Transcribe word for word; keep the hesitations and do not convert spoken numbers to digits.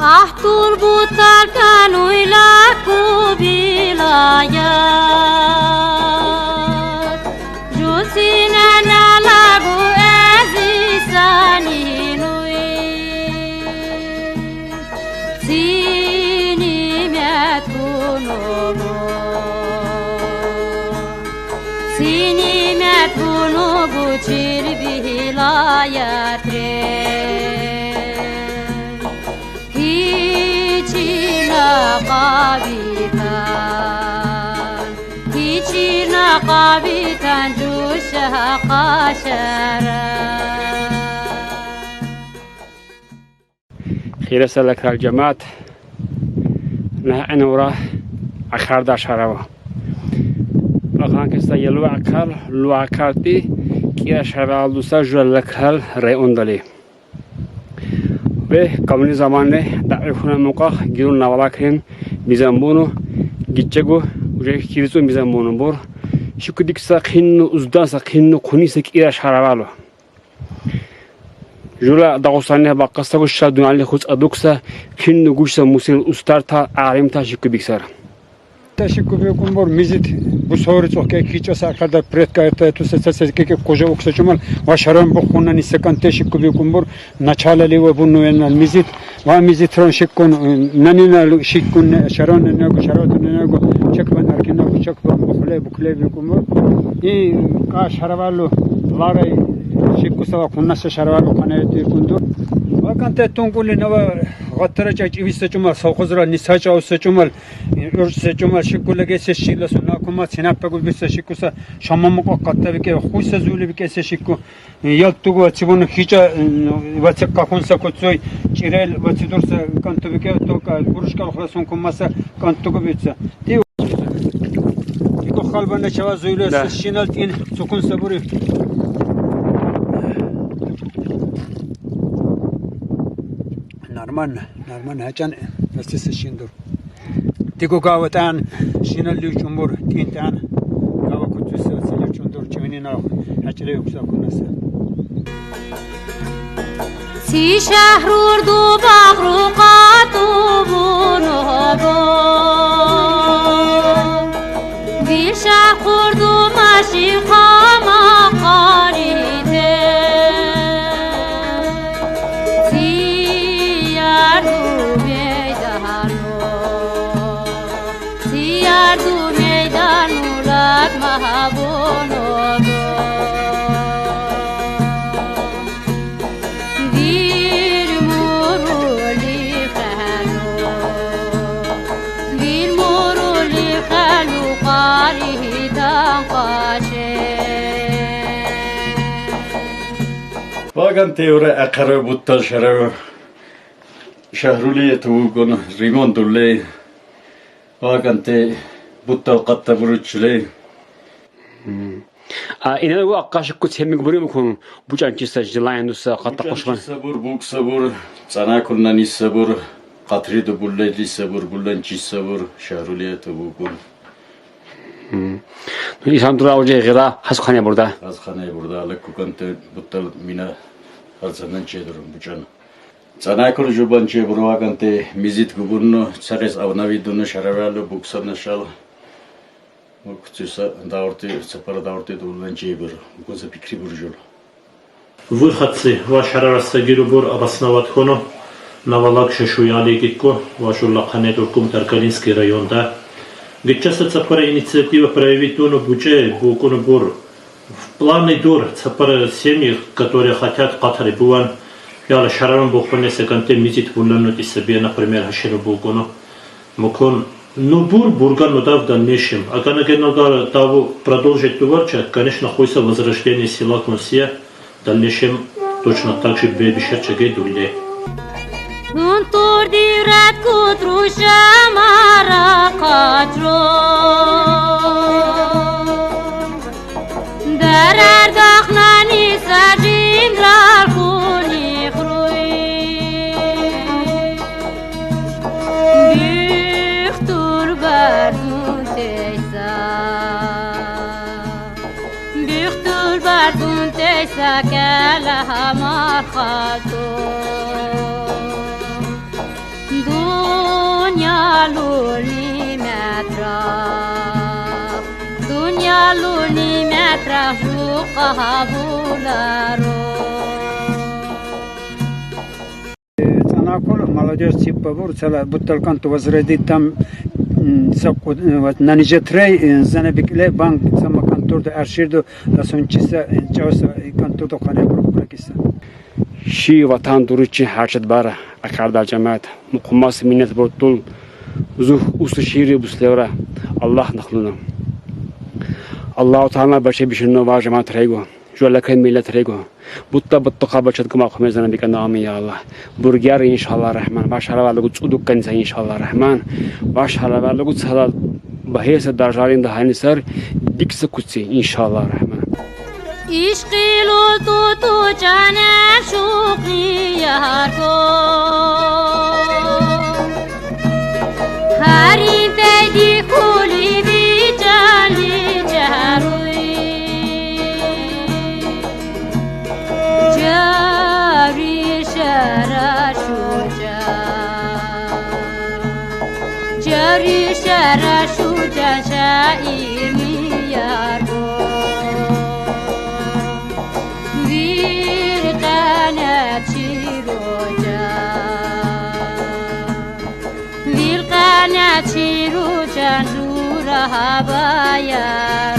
Ahtol buttal kanuyla kubilayat, jusina nalagu ezisaninui. Sinimet bunu bu, sinimet bunu bu çil bilayat re. Hiçina kabitan, hiçina kabitan cuşa kaşara. Hire sala kral cemaat, ne en ora akar da şarava. Akan kesta yelu akar, lu akar ti, kira şarava aldusa jula kral re ondali. Ve kavni zamane da ehuna muka girun navala kren bizan bunu, gitçegu, uje kiritsun bizan bunu bur. Şiku diksa kinnu, uzdansa kinnu, kunisa kira şaravalo. Jula Dağıstani baqqasa gu şa dunyali huts aduksa, kinnu guşsa musir ustarta, arimta şiku biksar. Te şiku bikun bur mizit, bu sori çok ke kiço sa kadar pretka erte tu se se ke ke koca uksa çumal, va şaron bu hunna ni sekan te şiku bikun bur, načala li ve bunu enal mizit, va mizit ron şikun, nanina şikun ne, şaron ne gu, şarot ne gu, çekban arkina gu, çekban bu hule bu kule bikun bur. İ ka şaravalu, laray şiku sa va kunna se şaravalu kana eti kundu. Va kante tunguli nava gatara çaç ivisa çumal, sovxozra nisa çausa çumal. Urç se çumal şiku lege se şila suna kuma sinape gu bise şiku sa şamamuk o katta bike, huysa zuli bike se şiku. Yal tugu va çibunu hiça, va çe kahunsa kutsoy, çirel va çi dursa kantu bike, toka buruşka hrasun kumasa kantu gu bitsa. Ti, ti ko halbana çava zuli se şinal tin sukun saburi. Normal, normal haçan nasıl se şindur. Tigo gava tan, şina liu çumbur, tin tan, gava kutsu se, se liu çundur, çevini na, haçre yoksa kunasa. Si şahrur du bahru qatu bunu bu. Bil şahrur du maşi qama qarite. Siyar du meydanu, siyar du meydanu lak mahabono. Vil muruli khalu, vil muruli khalu qaridan qaşe. Vagan te ora aqara buttal şarava, şahruli etu gun rimon dulle. Vagan te buttal qatta buruçile. Hmm. A, inal gu aqqa şiku çemik buri mukun, buçan çisa, jilayan dusa, qatta qoşman. Buçan çisa bur, buksa bur, tsana kunna nisa bur, qatri du bulle lisa bur, bullen çisa bur, şahruli etu gun. Hmm. İnsan dura oje gira, hasxane burada. Hasxane burada, lek kukan te buttal mina harcanan çe durum, buçan. Tsana kul juban çe bur vagan te mizit gubunnu, çares avnavi dunu şaravalu, buksa naşal. Kutsusa daurti, tsapara daurti dulan çe bur, bukunsa pikri bur jul. Vur hatsi, va şarava sa giru bur, обосновать kunu, navalak şeşu yali gitku, va jul laqane durkum Darkalinski rayonda. Gitçasa tsapara инициатива проявить dunu buçe, bukunu bur. В планы дур, цапара семьи, которые хотят къатри буван, яла шараван бухуне секанте мизит вуллану тисабия, например, гьашину букуну. Мукун, ну, бур, бурган, ну да, в дальнейшем. Агана геннагар таву продолжить дуварча, конечно, хуйса возрождение села кун сия, в дальнейшем точно так же бе бишерча ге дулле. Унтур дират кутруша мара катро. Дарар дахнани сажин рахуни хруи. Бихтур бардун тейса. Бихтур бардун тейса кала хамар хату. Цана кул молодёжь типа бур, цала буталкан ту возродить там, м, сакъу, э, вот, нанижетрей, э, зана бикиле банк, цама кантурду, арширду, ласунчиса, э, чауса, э, кантурду къане бур кисса. Ши ватан дуричин гьарчад бара, акарда жамаат, мукъумас миннет буртун, зугь усу шири буслевра, Аллагь нахлуна. Аллагьу Таала бача бишино ва жамаат рего, жуалакай миллет рего. Бутта-бутта къабачат гма хумезана бикана, амин, я Аллагь. Бургяр, иншаллагь рахман. Башара валугу цудукканца, иншаллагь рахман. Башара валугу цала багьеса даржалин дагьани сар дикса куци, иншаллагь рахман. Ишкъи луту ту чана шукъи ярко. Гьарин тейди хъули ви чанли чаруй. Чари шара шуча. Чари шара шуча шаир ми ярко. Вил къана чируча. Вил къана чируча жура гьабая.